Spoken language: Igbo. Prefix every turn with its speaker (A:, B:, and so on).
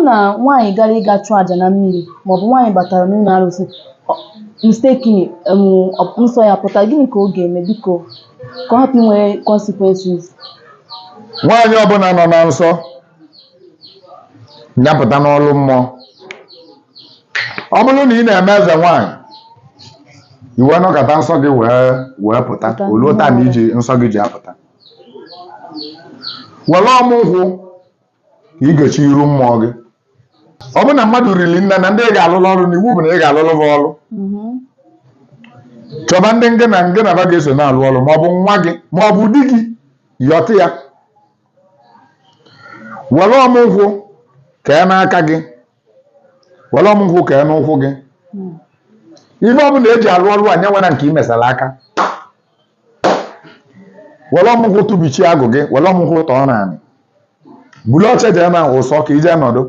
A: na nwaanyị gara ịga chụọ àjà na mmiri, maọbụ nwaanyị batara n'ụlọ arụsị mistakenly, nsọ ya pụta, gịnị ka ọ ga-eme, biko, ka ọ hapụ inwe consequences?
B: Nwaanyị ọbụla nọ na nsọ nyapụta n'ọlụ mmụọ, ọ bụrụ na ị na-eme eze nwaanyị, iwe nọkọta nsọ gị wee pụta,
A: Pụta.
B: Oluo taa na iji nsọ gị ji apụta, were ọmụ nkwụ ka ị ga-echi iru mmụọ gị. Ọ bụrụ na mmadụ riri nne na ndị ị ga-alụlụ ọrụ, na iwu bụ na ị ga-alụlụ ha ọrụ, chọba ndị ngị na ngị na ba ga-eso na-alụ ọrụ, maọbụ nwa gị maọbụ di gị, yọtị ya, were ọmụ nkwụ kee n'aka gị, were ọmụ nkwụ kee n'ụkwụ gị. Ife ọbụla eji alụ ọrụ a nye nwere nke imesara aka, were ọmụ nkwụ tụbichie agụ gị, were ọmụ nkwụ tọọ naanị, bulu oche jee na ụsọ ka ije nọdụ.